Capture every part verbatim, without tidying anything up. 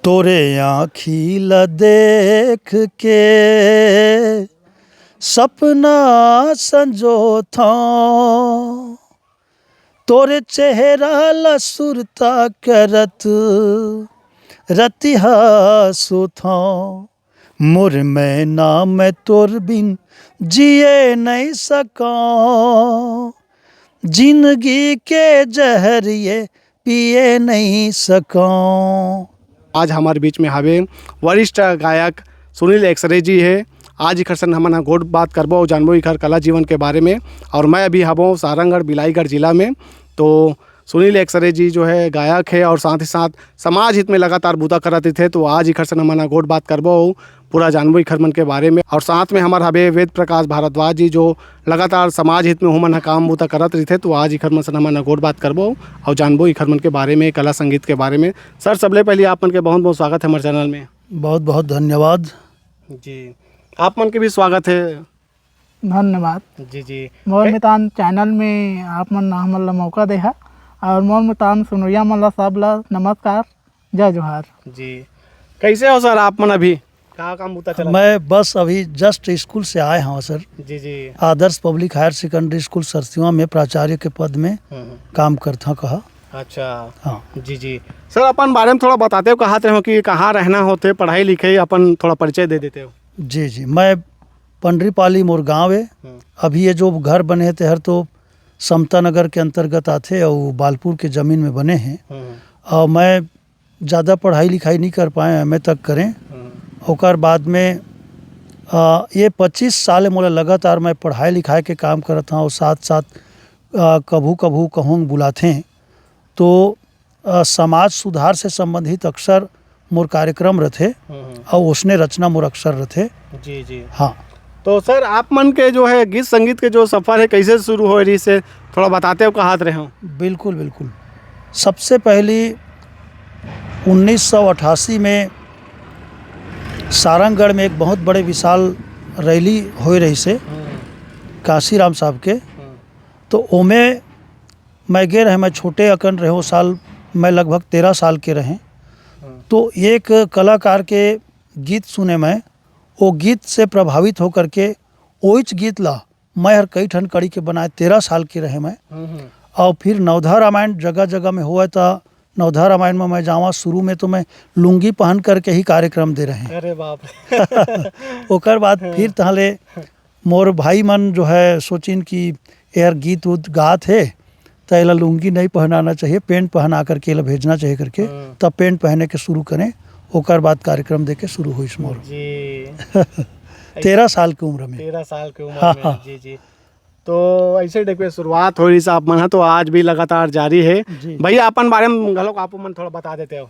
तोरे आँखी ल देख के सपना संजोथौं, तोरे चेहरा ल सुरता करत रतिहा सोथौं। मोर मैना, मैं तोर बिन जिए नइ सकौं, जिनगी के जहर ये पिए नइ सकौं। आज हमर बीच में हवे वरिष्ठ गायक सुनील एक्सरे जी हे। आज इखर संग हमन ह गोठ बात करबो अउ जानबो इखर कला जीवन के बारे में। अउ मैं अभी हवों सारंगढ़ बिलाईगढ़ जिला में। तो सुनील एक्सरे जी जो है गायक है और साथ ही साथ समाज हित में लगातार बूता करत रहिथे। तो आज इखर संग हमन ह गोठ बात करबो अउ पूरा जानबो इखर मन के बारे में। अउ साथ में हमर हवे वेद प्रकाश भारद्वाज जी जो लगातार समाज हित में ओमन ह काम बूता करत रहिथे। तो आज इखर मन से हमन ह गोठ बात करबो अउ जानबो इखर मन के बारे में, कला संगीत के बारे में। सर, सबले पहले आप मन के बहुत बहुत स्वागत है हमर चैनल में। बहुत बहुत धन्यवाद। जी, आप मन के भी स्वागत है। धन्यवाद। जी जी। मोर कै- मितान चैनल में आप मन हमन ला मौका दे हा, और मोर मितान सुनोइया मन ला सब ला नमस्कार, जय जोहार। जी, कैसे हो सर आप मन? अभी का काम बूता चला? मैं बस अभी जस्ट स्कूल से आए हौं सर। जी जी। आदर्श पब्लिक हायर सेकेंडरी स्कूल सरसिवा में प्राचार्य के पद में हम्म, हम्म। काम करथौं कहा। अच्छा। हाँ। जी जी। सर, अपन बारे में थोड़ा बताते हो, कहा थे हो कि कहाँ रहना होथे, पढ़ाई लिखाई, अपन थोड़ा परिचय दे देते हो। जी जी, मैं पंडरीपाली मोर गांव है। हम्म। अभी ये जो घर बने हे तेहर तो समता नगर के अंतर्गत आथे और बालपुर के जमीन में बने हैं। हम्म। और मैं ज़्यादा पढ़ाई लिखाई नहीं कर पाए, एम ए तक करें। हम्म। ओकर बाद में आ, ये पच्चीस साल मोला लगातार मैं पढ़ाई लिखाई के काम करत हौं और साथ साथ आ, कभू कभू कहूँ बुलाथे तो आ, समाज सुधार से संबंधित अक्सर मोर कार्यक्रम रथे हम्म, हम्म। और उसने रचना मोर अक्सर रथे। जी जी। हाँ। तो सर, आप मन के जो है गीत संगीत के जो सफर है, कैसे शुरू होय रहिस हे, थोड़ा बताते हो, कहात रहे हो। बिल्कुल बिल्कुल। सबसे पहली उन्नीस सौ अट्ठासी में सारंगढ़ में एक बहुत बड़े विशाल रैली होय रहिस हे हम्म। काशीराम साहब के। हम्म। तो ओमे मैं गे रहे, मैं छोटे अकन रहे, वो साल मैं लगभग तेरह साल के रहे। हम्म। तो एक कलाकार के गीत सुने मैं, वो गीत से प्रभावित होकर के ओइच गीत ला मैं हर कई ठन कड़ी के बनाए, तेरह साल के रहे मैं। हम्म, हम्म। और फिर नवधा रामायण जगह जगह में होवय त नवधा रामायण में मैं जावा, शुरू में तो मैं लुंगी पहन करके ही कार्यक्रम दे रहे। अरे बाप रे। ओकर बाद हाँ। फिर तहले मोर भाई मन जो है सोचिन कि यार गीत उत गात हे, त एला लुंगी नहीं पहनाना चाहिए, पैंट पहना करके एला भेजना चाहिए करके, हम्म। तब पैंट पहने के शुरू करें। ओकर बाद कार्यक्रम देके शुरू होइस मोर। जी। तेरह साल के उम्र में। तेरह साल के उम्र हाँ, में, हाँ। जी, जी। तो ऐसे type के शुरुआत होइस आप मन ह, तो आज भी लगातार जारी है। जी। भैया, अपन बारे में घलोक आप मन थोड़ा बता देते हो।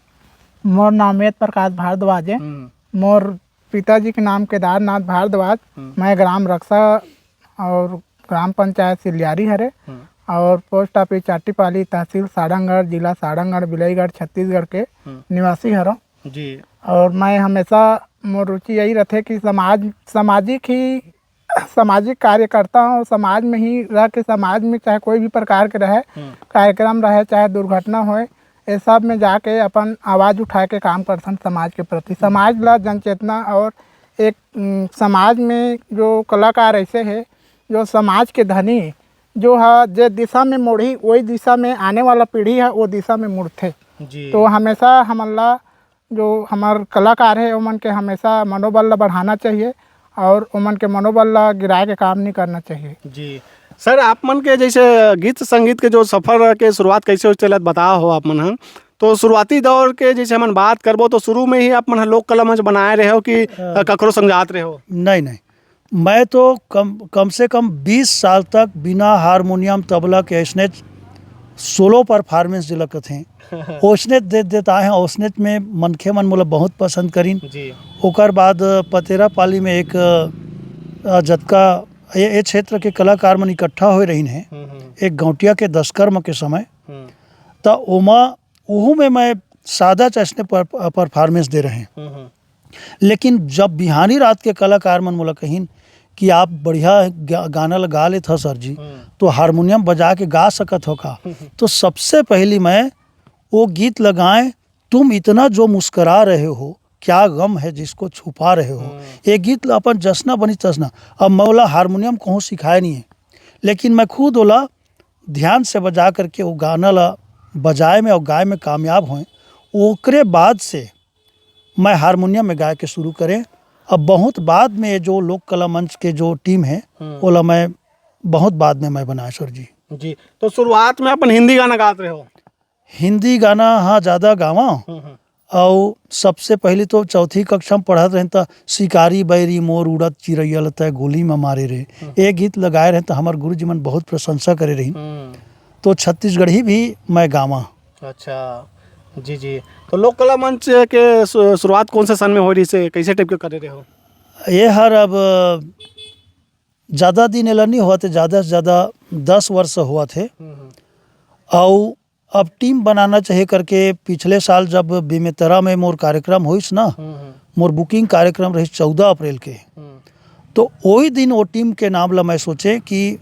मोर नाम वेद प्रकाश भारद्वाज है। हम्म। मोर पिताजी के नाम केदारनाथ भारद्वाज। हम्म। मैं ग्राम रक्सा और ग्राम पंचायत सिलियारी हरे हम्म। और पोस्ट ऑफिस चाटीपाली, तहसील सारंगढ़, जिला सारंगढ़, बिलाईगढ़, छत्तीसगढ़ के हम्म। निवासी हरों। जी। और मैं हमेशा मोर रुचि यही रहथे कि समाज, सामाजिक ही, सामाजिक कार्यकर्ता हूँ, समाज में ही रह के समाज में चाहे कोई भी प्रकार के रहे, हम्म। कार्यक्रम रहे, चाहे दुर्घटना होए, ये सब में जाके अपन आवाज़ उठाए के काम करथन समाज के प्रति। समाज ला जनचेतना और एक, उम, समाज में जो कलाकार ऐसे है, जो समाज के धनी, जो ह, जे दिशा में मुड़ही, वही दिशा में आने वाला पीढ़ी है, वो दिशा में मुड़थे। जी। तो हमेशा हमन ला, जो हमर कलाकार है, ओमन के हमेशा मनोबल ला बढ़ाना चाहिए और ओमन के मनोबल ला गिराए के काम नहीं करना चाहिए। जी। सर, आप मन के जैसे गीत संगीत के जो सफर के शुरुआत कैसे होइस, तेला बताओ हो आप मन ह। तो शुरुआती दौर के जैसे हमन बात करबो, तो शुरू में ही आप मन ह लोक कला मंच बनाए रहे हो कि, हाँ। अ, ककरो संग जात रहे हो? नहीं, नहीं। मैं तो कम, कम से कम बीस साल तक बिना हारमोनियम, तबला के ऐसने solo performance जेला कथें, ओसने दे देत आए हैं। ओसने में मनखे मन मोला बहुत पसंद करिन। जी। ओकर बाद पतेरा पाली में एक, अ, जतका ये, ये क्षेत्र के कलाकार मन इकट्ठा होए रहिन हे, हम्म, हम्म। एक गौंटिया के दसकर्म के समय, हम्म। त ओमा, ओहू में मैं सादा च ऐसने पर-, performance दे रहे। हम्म, हम्म। लेकिन जब बिहानी रात के कलाकार मन मोला कहिन कि आप बढ़िया गा-, गाना ला गा लेत हो सर जी, हम्म। तो हारमोनियम बजा के गा सकत हो का? हम्म। तो सबसे पहली मैं वो गीत लगाए तुम इतना जो मुस्कुरा रहे हो, क्या गम है जिसको छुपा रहे हो। हम्म। ये गीत ला अपन जसना बनी तसना। अब मैं ओला हारमोनियम कहूँ सिखाए नहीं है, लेकिन मैं खुद ओला ध्यान से बजा करके वो गाना ला बजाए में और गाए में कामयाब होए। ओकरे बाद से मैं हारमोनियम में गाए के शुरू करें। अब बहुत बाद में ये जो लोक कला मंच के जो टीम है, हम्म। ओला मैं बहुत बाद में मैं बनाए सर जी। जी, तो शुरुआत में अपन हिंदी गाना गात रहे हो? हिंदी गाना हाँ ज़्यादा गावा। हम्म, हम्म। और सबसे पहली तो चौथी कक्षा में पढ़त रहें त शिकारी बैरी मोर उड़त चिरैया ल तय गोली में मारे रे। हम्म। ये गीत लगाए रहें त हमार गुरुजी मन बहुत प्रशंसा करे रही। हम्म। तो छत्तीसगढ़ी भी मैं गावा। अच्छा, जी, जी। तो लोक कला मंच के शु-, शुरुआत कौन से सन में हो रही से, कैसे टाइप के करे रहे हो? ये हर अब ज़्यादा दिन एला नहीं हुआ थे, ज़्यादा से ज़्यादा दस वर्ष हुआ थे। हम्म, हम्म। और अब टीम बनाना चाहिए करके पिछले साल जब बेमेतरा में मोर कार्यक्रम होइस ना, हम्म, हम्म। मोर बुकिंग कार्यक्रम रहिस चौदह अप्रैल के, हम्म। तो वही दिन वो टीम के नाम ला मैं सोचे कि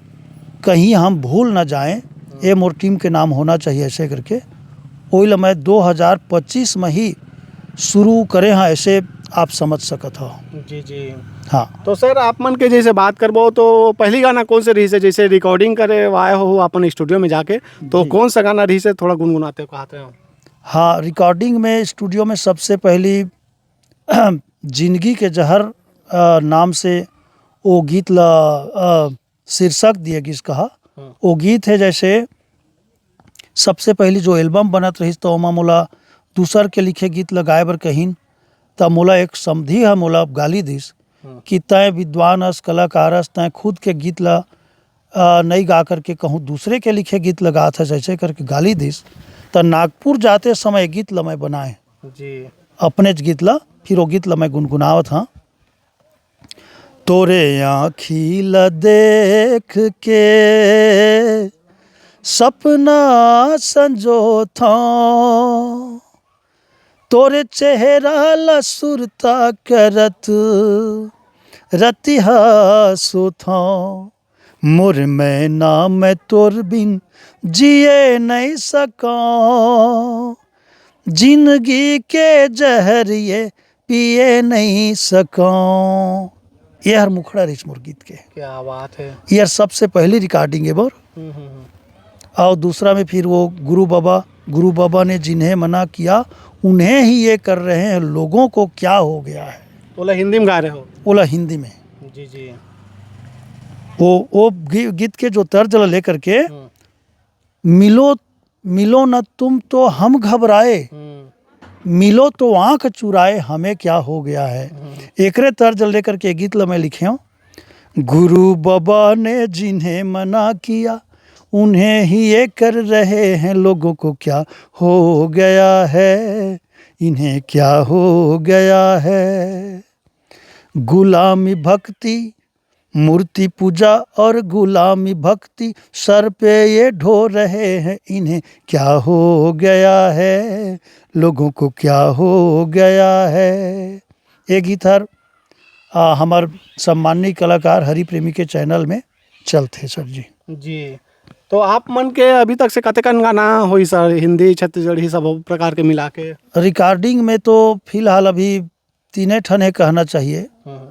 कहीं हम भूल ना जाएं, हम्म। ये मोर टीम के नाम होना चाहिए ऐसे करके। वही ला मैं दो हज़ार पच्चीस में ही शुरू करे हाँ, ऐसे आप समझ सकत हो। जी, जी। हाँ। तो सर, आप मन के जैसे बात करबो, तो पहली गाना कौन से रही से, जैसे रिकॉर्डिंग करे आए हो अपन स्टूडियो में जाके, तो जी। कौन सा गाना रही से थोड़ा गुनगुनाते हो, कहते हो? हाँ, रिकॉर्डिंग में, स्टूडियो में सबसे पहली जिंदगी के जहर, अ, नाम से वो गीत ला, अ, शीर्षक दिए गीस कहा। हम्म। वो गीत है जैसे सबसे पहली जो एल्बम बनत रहिस, तो ओमा मोला दूसर के लिखे गीत ला गाए बर कहिन, त मोला एक समधी ह मोला गाली दिस हम्म। कि तैं विद्वान अस, कलाकार अस, तैं खुद के गीत ला, अ, नई गा करके कहूँ दूसरे के लिखे गीत ला गात हस, ऐसे करके गाली दिस। त नागपुर जाते समय गीत ला मैं बनाए, जी। अपनेच गीत ला, फिर वो गीत ला मैं गुनगुनावत हाँ। तोरे आँखी ला देख के सपना संजोथौं, तोरे चेहरा ला सुरता करत रतिहा सोथौं। मोर मैना, मैं तोर बिन जिए नइ सकौं, जिंदगी के जहर ये पिए नइ सकौं। ये हर मुखड़ा रहिस मोर गीत के। क्या बात है। ये हर सबसे पहली रिकॉर्डिंग है मोर। हम्म, हम्म, हम्म। और दूसरा में फिर वो गुरु बाबा, गुरु बाबा ने जिन्हें मना किया, उन्हें ही ये कर रहे हैं, लोगों को क्या हो गया है। ओला हिंदी में गा रहे हो? ओला हिंदी में। जी, जी। वो, वो गी-, गीत के जो तर्ज ला लेकर के, हम्म। मिलो, मिलो न तुम तो हम घबराए, हम्म। मिलो तो आंख चुराए, हमें क्या हो गया है। हम्म। एकरे तर्ज लेकर के गीत ल मैं लिखे हूँ। गुरु बाबा ने जिन्हें मना किया, उन्हें ही ये कर रहे हैं, लोगों को क्या हो गया है, इन्हें क्या हो गया है। गुलामी भक्ति, मूर्ति पूजा और गुलामी भक्ति, सर पे ये ढो रहे हैं, इन्हें क्या हो गया है, लोगों को क्या हो गया है। ये गीत हर, आ, हमर सम्माननीय कलाकार हरि प्रेमी के चैनल में चलथे सर जी। जी, तो आप मन के अभी तक से कतेकन गाना होई सर, हिंदी, छत्तीसगढ़ी, सब प्रकार के मिला के? रिकॉर्डिंग में तो फिलहाल अभी तीने ठन हे कहना चाहिए। हम्म।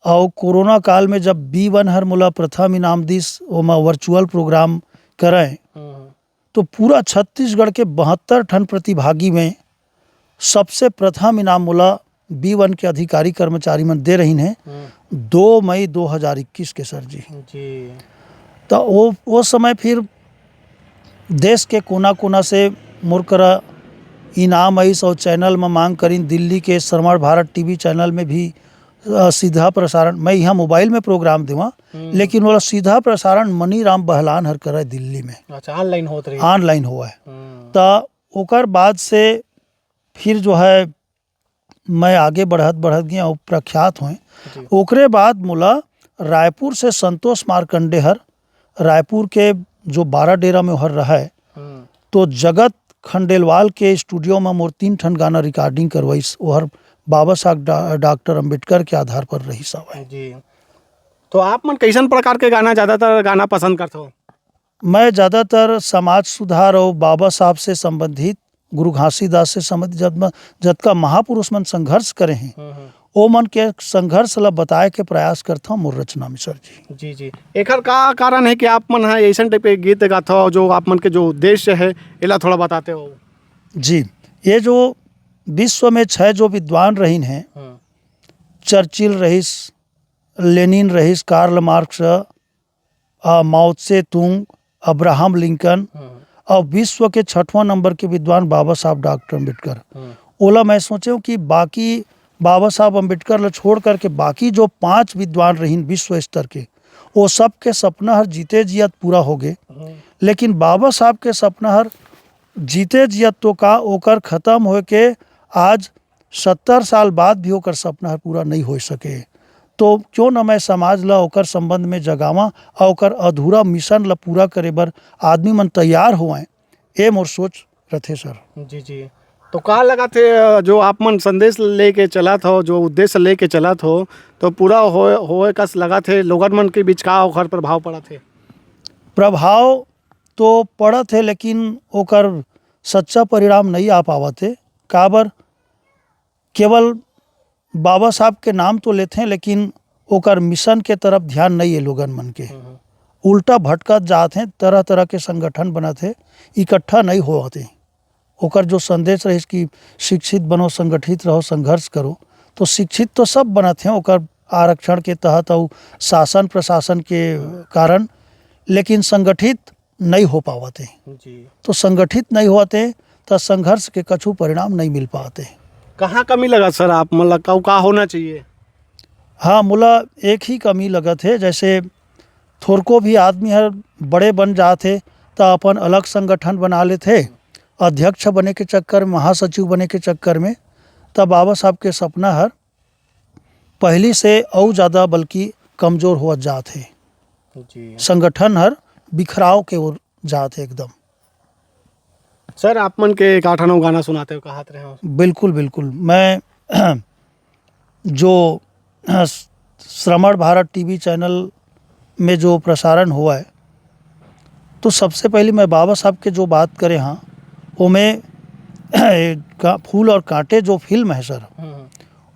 और कोरोना काल में जब बी वन हर मोला प्रथम इनाम दिस, ओमा वर्चुअल प्रोग्राम करय, हम्म। तो पूरा छत्तीसगढ़ के बहत्तर ठन प्रतिभागी में सबसे प्रथम इनाम मोला बी वन के अधिकारी कर्मचारी मन दे रहिन हे, हम्म। दो मई दो हज़ार इक्कीस के सर जी। जी। त वो, वो समय फिर देश के कोना-कोना से मोर करा इनाम आइस और चैनल में मांग करिन। दिल्ली के श्रवण भारत टीवी चैनल में भी, अ, सीधा प्रसारण, मैं यहाँ मोबाइल में प्रोग्राम देवा, हम्म। लेकिन ओला सीधा प्रसारण मनीराम बहलान हर करे दिल्ली में। अच्छा, ऑनलाइन होत रही। ऑनलाइन होवय। हम्म। त ओकर बाद से फिर जो है मैं आगे बढ़त, बढ़त गया और प्रख्यात होए। जी। ओकरे बाद मोला रायपुर से संतोष मार्कंडे हर, रायपुर के जो बाराडेरा में ओहर रहय, हम्म। तो जगत खंडेलवाल के स्टूडियो में मोर तीन ठन गाना रिकॉर्डिंग करवाइस। ओहर बाबा साहब डा-, डॉक्टर अंबेडकर के आधार पर रहिस हवय। जी। तो आप मन कैसन प्रकार के गाना, ज़्यादातर गाना पसंद करथो? मैं ज़्यादातर समाज सुधार और बाबा साहब से संबंधित गुरु घासीदास से संबंधित जतका महापुरुष मन संघर्ष करे हें, ओ मन के संघर्ष ला बताए के प्रयास करथंव मोर रचना में सर जी। जी जी। एखर का कारण है कि आप मन ह अइसन टाइप के गीत गाथव, जो आप मन के जो उद्देश्य है, एला थोड़ा बताते हो? जी, ये जो विश्व में छह जो विद्वान रहिन हें, चर्चिल रहिस, लेनिन रहिस, कार्ल मार्क्स, माओ त्से तुंग, अब्राहम लिंकन, और विश्व के छठवां नंबर के विद्वान बाबा साहब डॉक्टर अम्बेडकर। ओला मैं सोचेंव कि बाकी बाबा साहब अम्बेडकर ला छोड़ करके बाकी जो पांच विद्वान रहिन विश्व स्तर के, वो सब के सपना हर जीते जियत पूरा हो गे, लेकिन बाबा साहब के सपना हर जीते जियत तो का, ओकर खत्म होए के आज सत्तर साल बाद भी ओकर सपना हर पूरा नहीं हो सके। तो क्यों न मैं समाज ला ओकर संबंध में जगावां और ओकर अधूरा मिशन ला पूरा करे बर आदमी मन तैयार होवैं, ये मोर सोच रथे सर। जी जी। तो का लगत हे, जो आप मन संदेश लेके चलत हो, जो उद्देश्य लेके चलत हो, तो पूरा होए होए कस लगत हे? लोगन मन के बीच का ओखर प्रभाव पड़त हे? प्रभाव तो पड़त हे, लेकिन ओकर सच्चा परिणाम नहीं आ पावत हे। काबर? केवल बाबा साहब के नाम तो लेथे, लेकिन ओकर मिशन के तरफ ध्यान नहीं है लोगन मन के। उल्टा भटकत जात हे, तरह तरह के संगठन बनत हे, इकट्ठा नहीं होवत हे। ओकर जो संदेश रहिस कि शिक्षित बनो, संगठित रहो, संघर्ष करो, तो शिक्षित तो सब बनत हे ओकर आरक्षण के तहत और शासन प्रशासन के कारण, लेकिन संगठित नहीं हो पावत हे। जी। तो संगठित नहीं होवत हे, तो संघर्ष के कछु परिणाम नहीं मिल पावत हे। कहाँ कमी लगा सर आप मन ला, का होना चाहिए? हाँ, मोला एक ही कमी लगत हे, जैसे थोरको भी आदमी हर बड़े बन जात हे, त अपन अलग संगठन बना लेथे, अध्यक्ष बने के चक्कर में, महासचिव बने के चक्कर में, त बाबा साहब के सपना हर पहली से अउ ज़्यादा बल्कि कमजोर होवत जात हे। जी। संगठन हर बिखराव के ओर जात हे एकदम। सर, आप मन के एक आठ नौ गाना सुनाते हो, कहात रहे हो। बिल्कुल, बिल्कुल। मैं जो, अ, श्रवण भारत टीवी चैनल में जो प्रसारण हुआ है, तो सबसे पहले मैं बाबा साहब के जो बात करे हाँ, ओमे का-, फूल और कांटे जो फिल्म है सर, हम्म।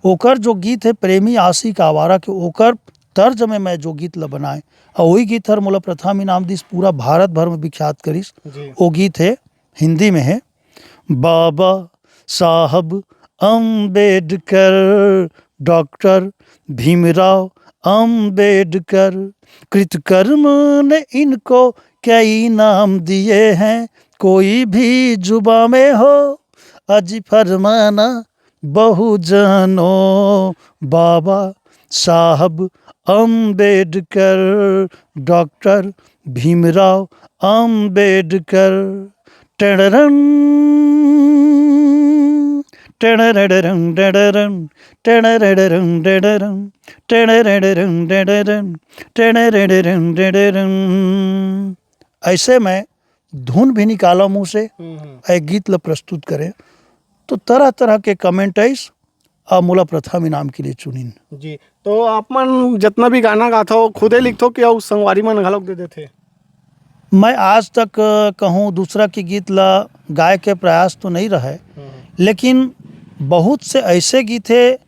ओकर जो गीत है प्रेमी आशिक आवारा के, ओकर तर्ज में मैं जो गीत ल बनाए, और वही गीत हर मोला प्रथम इनाम दिस, पूरा भारत भर में विख्यात करिस। जी। वो गीत है, हिंदी में है, बाबा साहब अंबेडकर, डॉक्टर भीमराव अंबेडकर, कृतकर्म ने इनको कई नाम दिए हैं, कोई भी जुबा में हो, अजी फरमाना बहुजनो, बाबा साहब अंबेडकर, डॉक्टर भीमराव अंबेडकर। टड़रन, टड़रडरन, डडरन, टड़रडरन, डडरन, टड़रडरन, डडरन, टड़रडरन, डडरन। ऐसे मैं धुन भी निकाला मुंह से, हम्म, हम्म। ए गीत ल प्रस्तुत करे, तो तरह-तरह के comment आइस, अउ मोला प्रथम इनाम के लिए चुनिन। जी, तो आप मन जितना भी गाना गाथो, खुदे लिखथो कि अउ संगवारी मन घलोक दे देथे? मैं आज तक, अ, कहूँ दूसरा के गीत ला गाए के प्रयास तो नहीं रहे, हम्म। लेकिन बहुत से ऐसे गीत हे,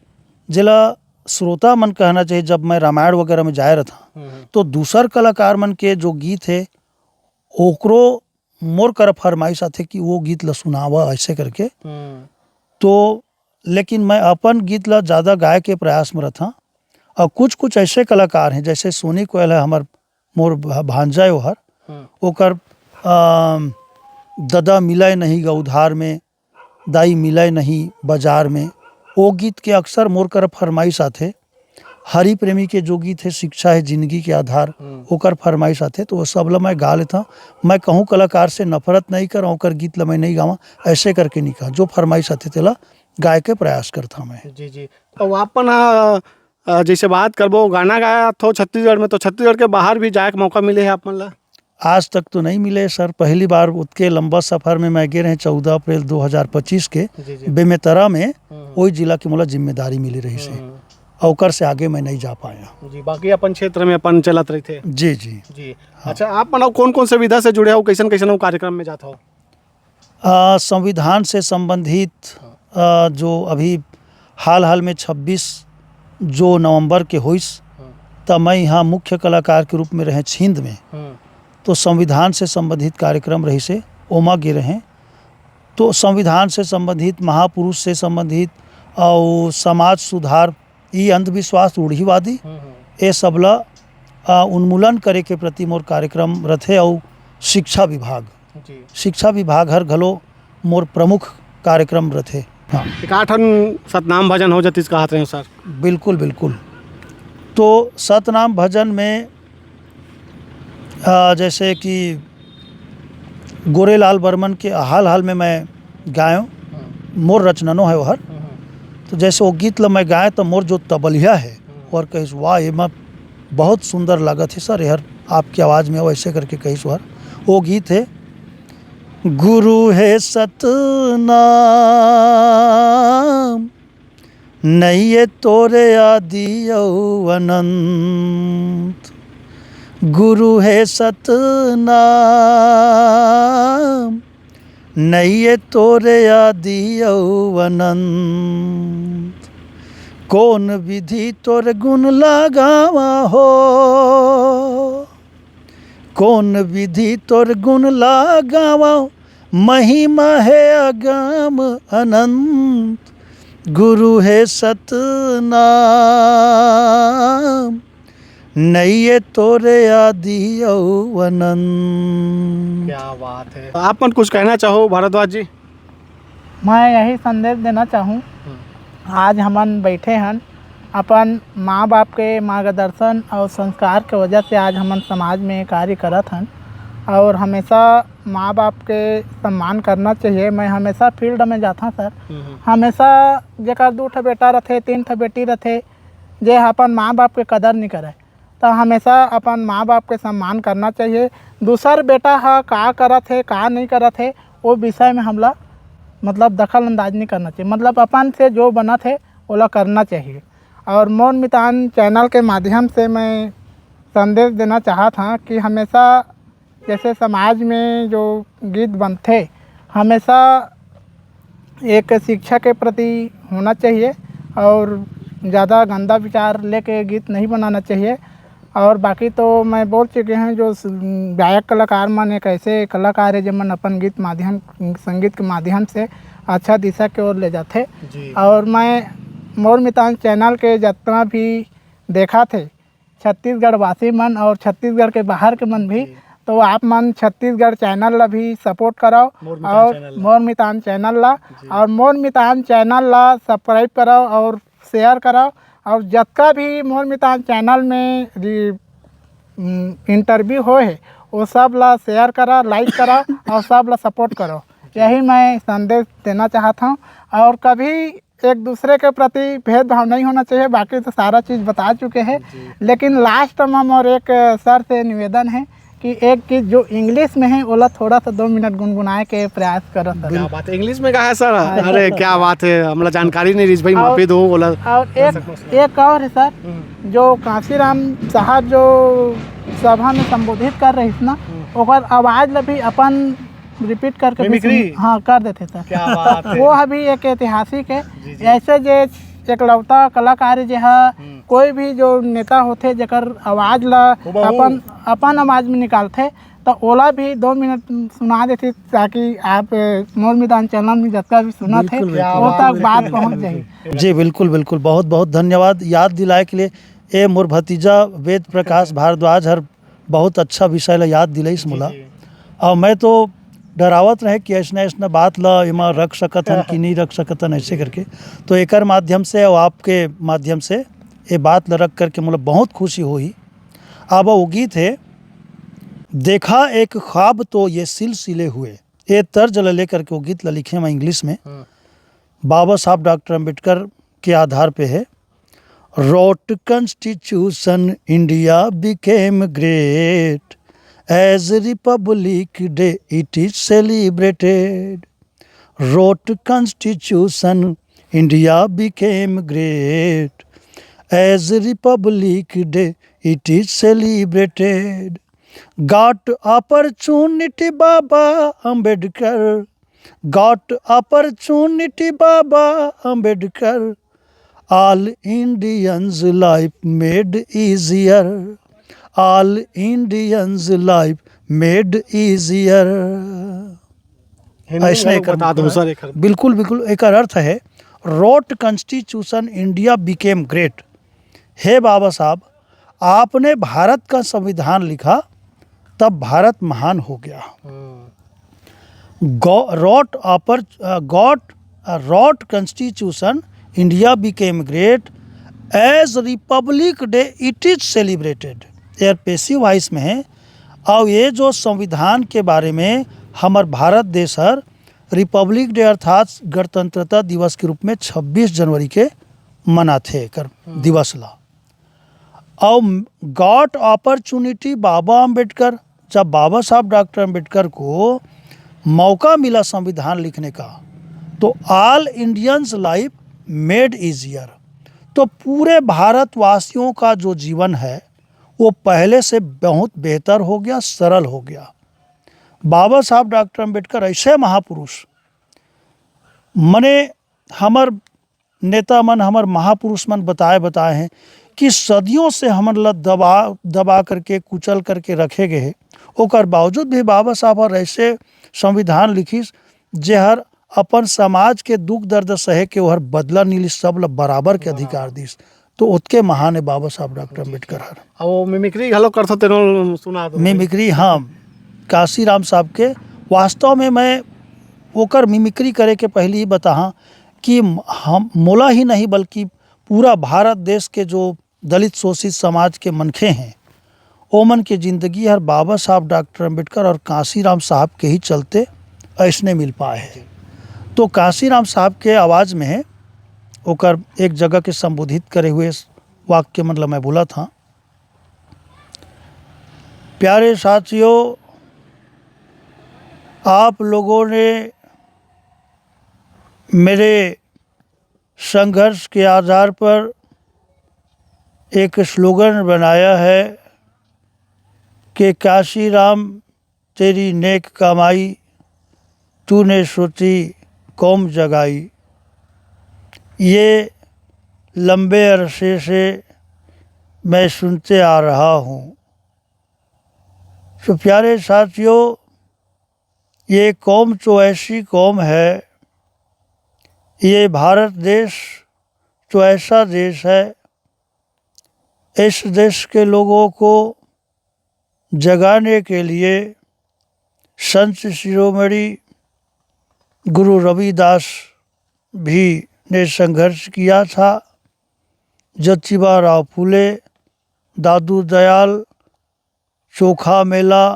जेला श्रोता मन कहना चाहिए, जब मैं रामायण वगैरह में जाए रहता, हम्म। तो दूसर कलाकार मन के जो गीत हे, ओकरो मोर करा फरमाइश आथे कि वो गीत ल सुनावा, ऐसे करके। हम्म। तो लेकिन मैं अपन गीत ल ज़्यादा गाए के प्रयास में रहता। और कुछ-कुछ ऐसे कलाकार हैं, जैसे सोनी कोयल है, हमर, मोर भ-, भांजा है ओहर। हम्म। ओकर, अम, ददा मिलय नहीं गा उधार में, दाई मिलय नहीं बाजार में, वो गीत के अक्सर मोर करा फरमाइश आथे। हरि प्रेमी के जो गीत है, शिक्षा है जिंदगी के आधार, हम्म। ओकर फरमाइश आथे, तो वो सब ल मैं गा लेता। मैं कहूँ कलाकार से नफरत नहीं करा, ओकर गीत ल मैं नहीं गावा, ऐसे करके नहीं कहा। जो फरमाइश आथे, तेला गाए के प्रयास करता मैं। जी, जी। तो आप मन ह, अ, जैसे बात करबो, गाना गाथो छत्तीसगढ़ में, तो छत्तीसगढ़ के बाहर भी जाए के मौका मिले है आप मन ला? आज तक तो नहीं मिले सर, पहली बार उतके लंबा सफर में मैं गे रहे चौदह अप्रैल दो हज़ार पच्चीस के जी, जी। बेमेतरा में, हम्म। वही जिला की मोला जिम्मेदारी मिली रही से। हम्म। और ओकर से आगे मैं नहीं जा पाया। जी, बाकी अपन क्षेत्र में अपन चलत रहिथे। जी, जी। जी। हाँ। अच्छा, आप मन अउ कौन-कौन से विधा से जुड़े हो, कैसन-कैसन अउ कार्यक्रम में जात हो? अ, संविधान से संबंधित, हाँ। अ, जो अभी हाल-हाल में छब्बीस जो नवंबर के होइस, हाँ। त मैं यहाँ मुख्य कलाकार के रूप में रहें छिंद में। हाँ। तो संविधान से संबंधित कार्यक्रम रहिसे, ओमा गे रहें। तो संविधान से संबंधित, महापुरुष से संबंधित अउ समाज सुधार, ई अंधविश्वास, रूढ़िवादी, हम्म, हम्म। ए सब ल, अ, उन्मूलन करे के प्रति मोर कार्यक्रम रथे। अउ शिक्षा विभाग, जी। शिक्षा विभाग हर घलो मोर प्रमुख कार्यक्रम रथे। हाँ। एकाठन सतनाम भजन हो जतिस कहत रहे सर। बिल्कुल, बिल्कुल। तो सतनाम भजन में, अ, जैसे कि गोरेलाल बर्मन के हाल-हाल में मैं गायों, हाँ। मोर रचननो है ओहर। हाँ, हाँ। तो जैसे वो गीत ल मैं गाय, तो मोर जो तबलिया है, हाँ। ओहर कहिस, "वाह, एमा बहुत सुंदर लागत हे सर, एहर आपके आवाज़ में," वैसे करके कहिस ओहर। वो गीत है, "गुरु हे सतनाम, नइये तोरे आदि अउ अनंत, गुरु हे सतनाम, नइये तोरे आदि अउ अनंत। कोन विधि तोर गुण ला गावा हो, कोन विधि तोर गुण ला गावा, महिमा हे अगम अनंत, गुरु हे सतनाम, नइये तोरे आदि अउ अनंत।" क्या बात है। आप मन कुछ कहना चाहो भारद्वाज जी? मैं यही संदेश देना चाहूँ, हम्म। आज हमन बैठे हन, अपन माँ बाप के मार्गदर्शन और संस्कार के वजह से आज हमन समाज में कार्य करत हन। और हमेशा माँ बाप के सम्मान करना चाहिए। मैं हमेशा फील्ड में जाता सर, हम्म। हमेशा जेकर दू ठो बेटा रथे, तीन ठो बेटी रथे, जे अपन माँ बाप के कदर नहीं करे, तो हमेशा अपन माँ बाप के सम्मान करना चाहिए। दूसर बेटा ह का करत हे, का नहीं करत हे, वो विषय में हमला, मतलब, दखल अंदाज नहीं करना चाहिए। मतलब, अपन से जो बनत हे, ओला करना चाहिए। और मोर मितान चैनल के माध्यम से मैं संदेश देना चाहत हाँ कि हमेशा जैसे समाज में जो गीत बनथे, हमेशा एक शिक्षा के प्रति होना चाहिए और ज़्यादा गंदा विचार लेके गीत नहीं बनाना चाहिए। और बाकी तो मैं बोल चुके हैं, जो स-, गायक कलाकार मन एक ऐसे कलाकार है, जेमन अपन गीत माध्यम, संगीत के माध्यम से अच्छा दिशा के ओर ले जाथे। जी। और मैं मोर मितान चैनल के जितना भी देखा थे, छत्तीसगढ़ वासी मन और छत्तीसगढ़ के बाहर के मन भी, जी। तो आप मन छत्तीसगढ़ चैनल ला भी सपोर्ट कराओ मोर मितान और चैनल ला। मोर मितान चैनल ला, जी। और मोर मितान चैनल ला सब्सक्राइब कराओ और शेयर कराओ, और जतका भी मोर मितान चैनल में रि-, उम, इंटरव्यू होए हे, वो सब ला शेयर करा, लाइक करा और सब ला सपोर्ट करो। यही मैं संदेश देना चाहत हूँ। और कभी एक दूसरे के प्रति भेदभाव नहीं होना चाहिए, बाकी तो सारा चीज बता चुके हैं। जी। लेकिन लास्ट में मोर एक सर से निवेदन है कि एक गीत जो इंग्लिश में है, ओला थोड़ा सा दो मिनट गुनगुनाए के प्रयास करो सर। क्या बात है, इंग्लिश में कहा है सर? हाँ, अरे, सर। क्या बात है, हमला जानकारी नहीं रहिस भाई, और, माफी दो, ओला। और एक, एक और है सर, हम्म। जो कांसीराम साहब जो सभा में संबोधित कर रहिस ना, हम्म। ओकर आवाज ला भी अपन रिपीट करके भी मिमिक्री? सुन-, हाँ, कर देथे सर। क्या बात है। वो अभी एक ऐतिहासिक है। जी, जी। ऐसे जे एकलौता कलाकार है, जे हा हम्म। कोई भी जो नेता होथे, जेकर आवाज ला हूबहू। अपन, अपन आवाज में निकालथे, तो ओला भी दो मिनट सुना देथे, ताकि आप, अ, मोर मितान चैनल में जतका भी सुनत हे, बिल्कुल, बिल्कुल। वो तक बात पहुंच जाही। जी, बिल्कुल, बिल्कुल। बहुत, बहुत धन्यवाद याद दिलाए के लिए। ए मोर भतीजा वेद प्रकाश भारद्वाज हर बहुत अच्छा विषय ला याद दिलाइस जी, मोला। जी। और मैं तो डरावत रहे कि ऐसना, ऐसना बात ला एमा रख सकत हन कि नहीं रख सकत हन, ऐसे करके। तो एकर माध्यम से और आपके माध्यम से ये बात ला रख करके मोला बहुत खुशी होही। अब वो गीत है, "देखा एक ख्वाब तो ये सिलसिले हुए।" ये तर्ज ला लेकर के वो गीत ला लिखे मैं इंग्लिश में। हाँ। बाबा साहब डॉक्टर अंबेडकर के आधार पे है। Wrote Constitution, India became great. As Republic Day, it is celebrated. Wrote Constitution, India became great. As Republic Day, it is celebrated. Got opportunity, Baba Ambedkar. Got opportunity, Baba Ambedkar, all Indians life made easier, all Indians life made easier। Hindi में ऐसा हम एक बता दो sir, एक अर्थ। बिल्कुल, बिल्कुल, एक अर्थ है, Wrote Constitution India became great। हे बाबा साहब, आपने भारत का संविधान लिखा, तब भारत महान हो गया। हम्म। Wrote oppor-, uh, got, uh, wrote Constitution India became great, as Republic Day it is celebrated। यार, पैसिव वॉइस में है। और ये जो संविधान के बारे में हमर भारत देश हर रिपब्लिक डे अर्थात गणतंत्रता दिवस के रूप में छब्बीस जनवरी के मनाथे एकर हम्म। दिवस ला। और गॉट अपॉर्चुनिटी बाबा अंबेडकर, जब बाबा साहब डॉक्टर अंबेडकर को मौका मिला संविधान लिखने का, तो all Indians life made easier, तो पूरे भारतवासियों का जो जीवन है वो पहले से बहुत बेहतर हो गया, सरल हो गया। बाबा साहब डॉक्टर अंबेडकर ऐसे महापुरुष, मने हमर नेता मन, हमर महापुरुष मन बताए, बताए हैं कि सदियों से हमन ला दबा, दबा करके, कुचल करके रखे गए हैं। ओकर बावजूद भी बाबा साहब हर ऐसे संविधान लिखिस, जेहर अपन समाज के दुख दर्द सहे के ओहर बदला नी लिस, सब ला बराबर के अधिकार दिस। तो ओतके महान है बाबा साहब डॉक्टर अंबेडकर हर। अब वो मिमिक्री घलो करथो, तेनो सुना दो। मिमिक्री, हाँ, काशीराम साहब के। वास्तव में मैं ओकर मिमिक्री करे के पहले ही बताहा कि हम, मोला ही नहीं बल्कि पूरा भारत देश के जो दलित शोषित समाज के मनखे हैं, ओमन के जिंदगी हर बाबा साहब डॉक्टर अंबेडकर और कांसीराम साहब के ही चलते ऐसने मिल पाए हैं। तो कांसीराम साहब के आवाज़ में है, ओकर एक जगह के संबोधित करे हुए वाक्य, मतलब, मैं बोला था, प्यारे साथियों, आप लोगों ने मेरे संघर्ष के आधार पर एक स्लोगन बनाया है कि काशीराम, तेरी नेक कमाई, तूने सोची कौम जगाई। ये लंबे अरसे से मैं सुनते आ रहा हूँ। तो प्यारे साथियों, ये कौम तो ऐसी कौम है, ये भारत देश तो ऐसा देश है, इस देश के लोगों को जगाने के लिए संत शिरोमणि गुरु रविदास भी ने संघर्ष किया था। ज्योतिबा राव फुले, दादू दयाल, चोखा मेला,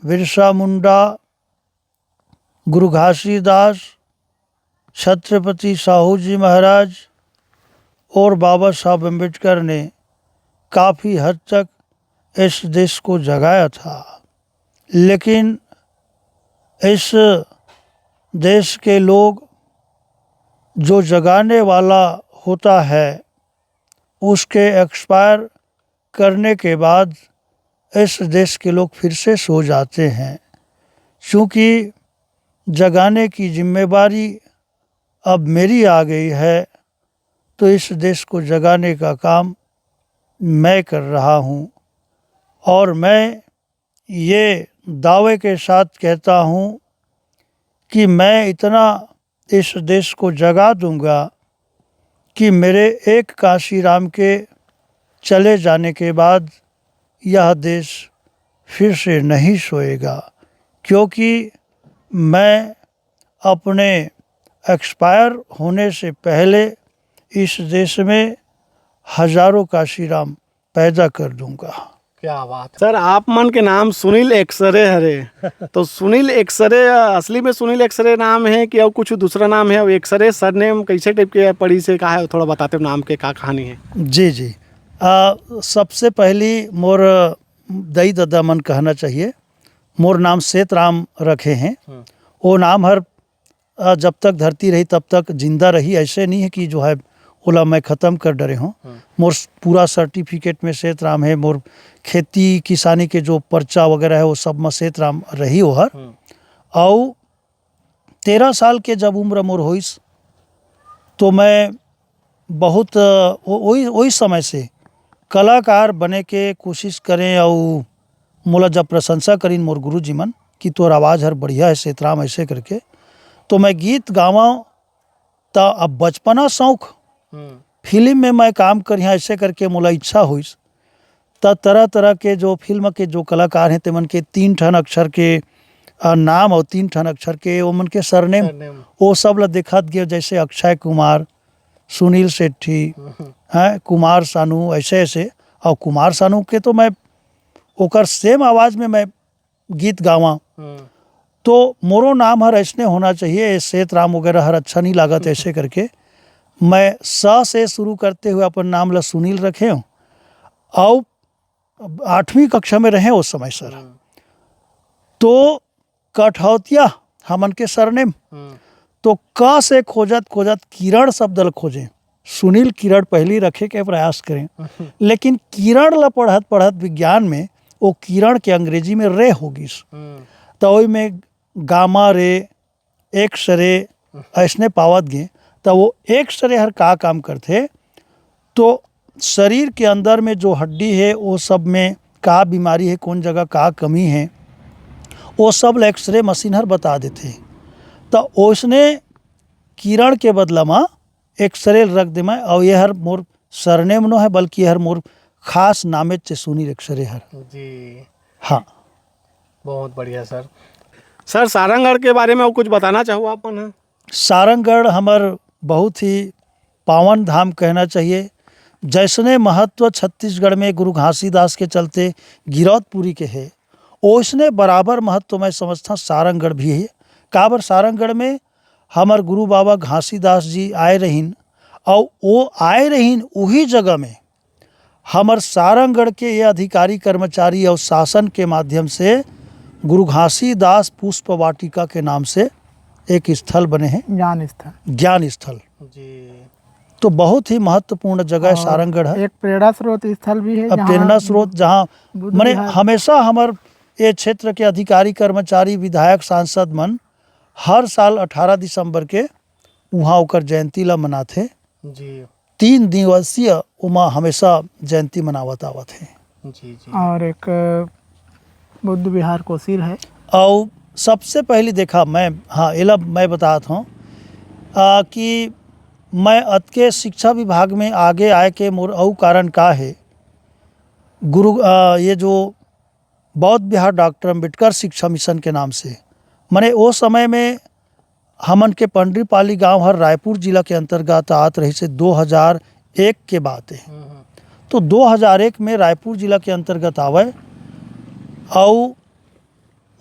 बिरसा मुंडा, गुरु घासीदास, छत्रपति साहू जी महाराज और बाबा साहब अम्बेडकर ने काफ़ी हद तक इस देश को जगाया था। लेकिन इस देश के लोग, जो जगाने वाला होता है, उसके एक्सपायर करने के बाद इस देश के लोग फिर से सो जाते हैं। चूँकि जगाने की जिम्मेवारी अब मेरी आ गई है, तो इस देश को जगाने का काम मैं कर रहा हूँ। और मैं ये दावे के साथ कहता हूँ कि मैं इतना इस देश को जगा दूंगा कि मेरे एक कांशीराम के चले जाने के बाद यह देश फिर से नहीं सोएगा, क्योंकि मैं अपने एक्सपायर होने से पहले इस देश में हजारों कांशीराम पैदा कर दूंगा। क्या बात। सर, आप मन के नाम सुनील एक्सरे हरे। तो सुनील एक्सरे, असली में सुनील एक्सरे नाम है कि अउ कुछ दूसरा नाम है? अउ एक्सरे सरनेम कैसे टाइप के पड़ी से, का है, थोड़ा बताते नाम के का कहानी है? जी, जी। आ, सबसे पहली मोर दई ददा मन कहना चाहिए, मोर नाम सेतराम रखे हैं। हम्म। वो नाम हर अ, जब तक धरती रही तब तक जिंदा रही, ऐसे नहीं है कि जो है ओला मैं खत्म कर डरे हूँ। हम्म। मोर स-, पूरा सर्टिफिकेट में सेतराम है, मोर खेती किसानी के जो पर्चा वगैरह है वो सब में सेतराम रही ओहर। हम्म। अउ तेरह साल के जब उम्र मोर होइस, तो मैं बहुत, अ, वो-, वही, वही समय से कलाकार बने के कोशिश करें, और मोला जब प्रशंसा करिन मोर गुरुजी मन कि तोर आवाज़ हर बढ़िया है सेतराम, ऐसे करके, तो मैं गीत गावा। त अब बचपना शौक, हम्म। फिल्म में मैं काम करिहा, ऐसे करके मोला इच्छा होइस। त तरह-तरह के जो फिल्म के जो कलाकार हैं, तेमन के तीन ठन अक्षर के, अ, नाम और तीन ठन अक्षर के ओमन के सरनेम, सरनेम। वो सब ला देखत गए, जैसे अक्षय कुमार, सुनील शेट्टी, हम्म। हैं, कुमार सानू, ऐसे-ऐसे। और कुमार सानू के तो मैं ओकर सेम आवाज़ में मैं गीत गावा, हम्म। तो मोरो नाम हर ऐसने होना चाहिए, ये सेतराम वगैरह हर अच्छा नहीं लागत, ऐसे करके मैं स से शुरू करते हुए अपन नाम ला सुनील रखे हूँ। और आठवीं कक्षा में रहे उस समय सर, हम्म। तो कठौतिया हमन के सरनेम, हम्म। तो क से खोजत खोजत किरण शब्द ल खोजें। सुनील किरण पहली रखे के प्रयास करें, लेकिन किरण ल पढ़त पढ़त विज्ञान में वो किरण के अंग्रेजी में रे हो गिस। हम्म। त ओई में गामा रे, एक्स रे, ऐसने पावत गे। त वो एक्स रे हर का काम करथे, तो शरीर के अंदर में जो हड्डी है, वो सब में का बीमारी है, कौन जगह का कमी है, वो सब ल एक्स रे मशीन हर बता देथे। त ओसने किरण के बदला म एक्स रे रख दे मैं, और ये हर मोर सरनेम नो है, बल्कि ये हर मोर खास नामेच से सुनील एक्स रे हर। जी। हाँ। बहुत बढ़िया सर। सर, सारंगढ़ के बारे में और कुछ बताना चाहो आप मन? सारंगढ़ हमर बहुत ही पावन धाम कहना चाहिए। जैसने महत्व छत्तीसगढ़ में गुरु घासीदास के चलते गिरौदपुरी के है, ओसने बराबर महत्व मैं समझता सारंगढ़ भी है। काबर सारंगढ़ में हमर गुरु बाबा घासीदास जी आए रहिन, और वो आए रहिन उही जगह में हमर सारंगढ़ के ये अधिकारी कर्मचारी और शासन के माध्यम से गुरु घासीदास पुष्प वाटिका के नाम से एक स्थल बने हैं, ज्ञान स्थल। ज्ञान स्थल। जी। तो बहुत ही महत्वपूर्ण जगह है और सारंगढ़ है। एक प्रेरणा स्रोत स्थल भी है, अब जहाँ प्रेरणा स्रोत, जहाँ बुद्ध मने विहार। हमेशा हमर ये क्षेत्र के अधिकारी कर्मचारी, विधायक, सांसद मन हर साल अठारह दिसंबर के उहाँ ओकर जयंती ला मनाथे। जी। तीन दिवसीय ओमा हमेशा जयंती मनावत आवत हे। जी, जी। और एक बुद्ध विहार कोसीर है। और सबसे पहली देखा मैं, हाँ, एला मैं बतात हूँ, आ, कि मैं अतके शिक्षा विभाग में आगे आए के मोर अउ कारण का है, गुरु, आ, ये जो बौद्ध विहार डॉक्टर अम्बेडकर शिक्षा मिशन के नाम से, मने ओ समय में हमन के पंडरीपाली गांव हर रायपुर जिला के अंतर्गत आत रहिस हे, दो हज़ार एक के बात हे। हम्म, हम्म। तो दो हज़ार एक में रायपुर जिला के अंतर्गत आवय, अउ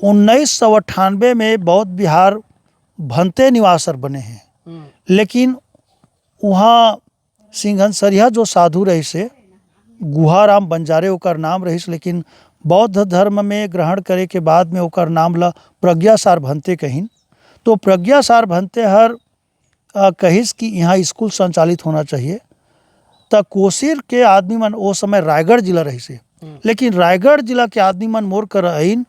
उन्नीस सौ अट्ठानबे में बौद्ध विहार भंते निवास हर बने हे। हम्म। लेकिन उहाँ सिंघनसरिया जो साधु रहिस हे, गुहाराम बंजारे ओकर नाम रहिस, लेकिन बौद्ध धर्म में ग्रहण करे के बाद में ओकर नाम ल प्रज्ञासार भंते कहिन। तो प्रज्ञासार भंते हर, अ, कहिस कि इहाँ स्कूल संचालित होना चाहिए। त कोसीर के आदमी मन, ओ समय रायगढ़ जिला रहिस हे, हम्म। लेकिन रायगढ़ जिला के आदमी मन मोर कर अइन,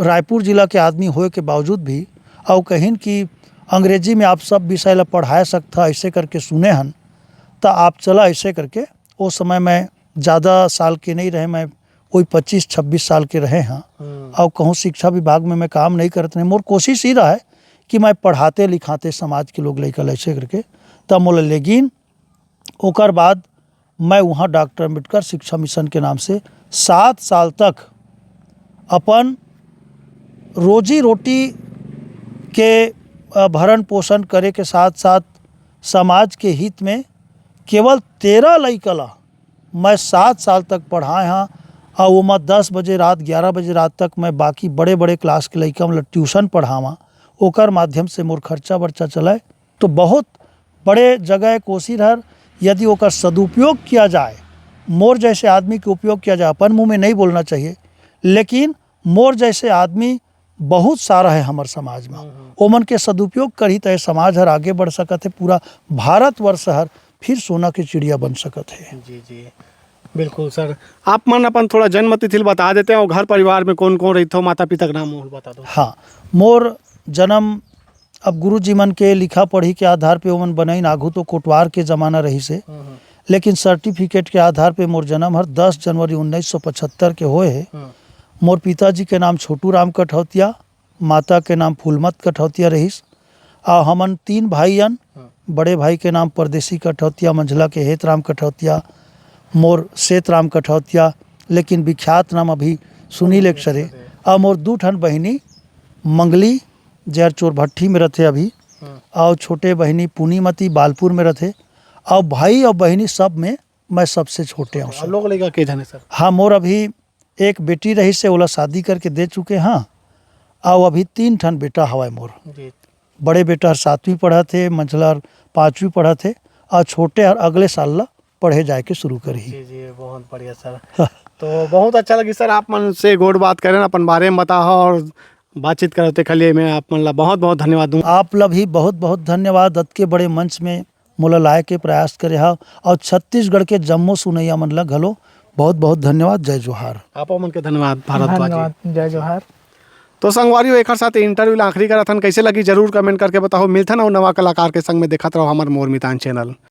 रायपुर जिला के आदमी होए के बावजूद भी, अउ कहिन कि अंग्रेजी में आप सब विषय ला पढ़ाए सकथा, ऐसे करके सुने हन, त आप चला ऐसे करके। ओ समय मैं ज़्यादा साल के नहीं रहे, मैं कोई पच्चीस छब्बीस साल के रहे हाँ। हम्म। अउ कहूँ शिक्षा विभाग में मैं काम नहीं करत रहे। मोर कोशिश ही रहा है कि मैं पढ़ाते लिखाते समाज के लोग लइका ला ऐसे करके, तब मोला लेगिन। ओकर बाद मैं उहाँ डॉक्टर अम्बेडकर शिक्षा मिशन के नाम से सात साल तक अपन रोजी रोटी के, अ, भरण पोषण करे के साथ साथ समाज के हित में केवल तेरह लइका ला मैं सात साल तक पढ़ाए हाँ। अउ ओमा दस बजे रात, ग्यारह बजे रात तक मैं बाकी बड़े बड़े क्लास के लइका मन ला ट्यूशन पढ़ावां, ओकर माध्यम से मोर खर्चा बर्चा चलय। तो बहुत बड़े जगह कोसी हर, यदि ओकर सदुपयोग किया जाए, मोर जैसे आदमी के उपयोग किया जाए, अपन मुंह में नहीं बोलना चाहिए, लेकिन मोर जैसे आदमी बहुत सारा है हमर समाज में। हम्म, हम्म। ओमन के सदुपयोग करही त ये समाज हर आगे बढ़ सकत है, पूरा भारतवर्ष हर फिर सोना के चिड़िया बन सकत है। जी, जी, बिल्कुल सर। आप मन अपन थोड़ा जन्म तिथि ल बता देते हैं और घर परिवार में कौन कौन रहिथो, माता पिता के नाम मोर बता दो। हाँ, मोर जन्म अब गुरु जी मन के लिखा पढ़ी के आधार पे ओमन बनाइन, आघू तो कोटवार के जमाना रहिस हे, हम्म, हम्म। लेकिन सर्टिफिकेट के आधार पे मोर जन्म हर दस जनवरी उन्नीस सौ पचहत्तर के होए हे। हम्म। मोर पिताजी के नाम छोटू राम कठौतिया, माता के नाम फूलमत कठौतिया रहिस। आ हमन तीन भाई अन, हम्म। बड़े भाई के नाम परदेसी कठौतिया, मंझला के हेत राम कठौतिया, मोर सेत राम कठौतिया, लेकिन विख्यात नाम अभी सुनील एक्सरे। आ मोर दू ठन बहिनी, मंगली, जे हर चोरभट्ठी में रथे अभी, हम्म। अउ छोटे बहिनी पुनीमती बालपुर में रथे, अउ भाई अउ बहिनी सब में मैं सबसे छोटे हूँ, सर। लोग लइका के झन हे, सर? हाँ, मोर अभी एक बेटी रहिस हे, ओला शादी करके दे चुके हन, अउ अभी तीन ठन बेटा हवय मोर। जी। बड़े बेटा हर सातवीं पढ़त हे, मंझला हर पाँचवीं पढ़त हे, अउ छोटे हर अगले साल ला पढ़े जाए के शुरू करही। जी, जी, बहुत बढ़िया, सर। तो बहुत अच्छा लगिस, सर, आप मन से गोठ बात करेन, अपन बारे में बताहा अउ बातचीत करे, तेखर लिए मैं आप मन ला बहुत, बहुत धन्यवाद दूँ। आप ला भी बहुत, बहुत धन्यवाद, अतके बड़े मंच में मोला लाए के प्रयास करे हव, अउ छत्तीसगढ़ के जम्मो सुनइया मन ला घलो बहुत, बहुत धन्यवाद। जय जोहार। आप मन के धन्यवाद, भारद्वाज जी। धन्यवाद, जय जोहार। तो संगवारी हो, एखर साथ interview ला आखिरी करत हन। कइसे लगिस, जरूर comment करके बताहू। मिलथन अउ नवा कलाकार के संग में, देखत रहव हमर मोर मितान channel।